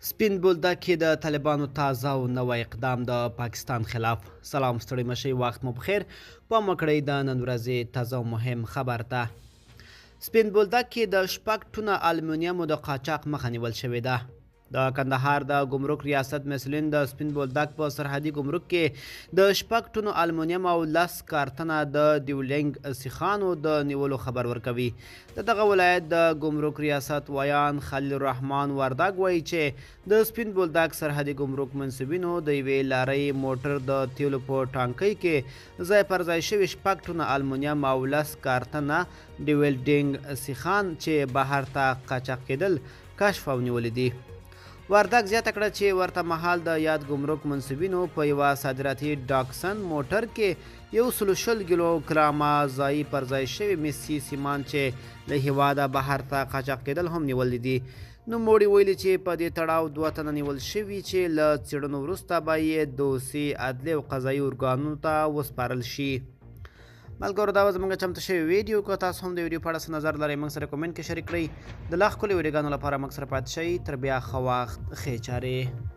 سپین بولدک کې د طالبانو تازه او نوی اقدام د پاکستان خلاف. سلام، ستړي مشي، وخت مو پخیر. پام وکړئ د نن ورځې تازه او مهم خبر ته. سپین بولدک کې د 6 ټنه المونیمو د قاچاق مخه نیول شوې ده. د کندهار د ګمرک ریاست مسؤلین د سپین بولدک په سرحدي ګمرک کې د 6 ټنو المونیم او 10 کارتنه د دیولینګ سیخانو د نیولو خبر ورکوي. د دغه ولایت د ګمرک ریاست ویاند خلیل الرحمن وردګ وایي چې د سپین بولدک سرحدي ګمرک منسوبینو د یوې لارۍ موټر د تیلو په ټانکۍ کې ځای پر ځای شوي 6 ټنه المونیم او 10 کارتنه ډیولډینګ سیخان چې بهر ته قاچاق کېدل کشف او نیولي دي. وردګ زیاته کړه چې ورته مهال د یاد ګمرک منسوبینو په یوه صادراتي ډاکسن موټر کې 120 کیلو ګرامه ځای پر ځای شوي مسي سیمان چې له هېواده بهر ته قاچاق کېدل هم نیولي دي. نوموړي ویلي چې په دې تړاو 2 تنه نیول شوي چې له څېړنو وروسته به یې دوسیې عدلي او قضایي ارګانونو ته وسپارل شي. ملګرو، دا وه زموږ چمتو شوې ویډیو. که تاسو هم د ویډیو په اړه څه نظر لرئ، موږ سره کومنټ کې شریک کړئ. د لا ښکلو ویډیوګانو لپاره موږ سره پاتې شئ. تر بیا ښه وخت، ښې چارې.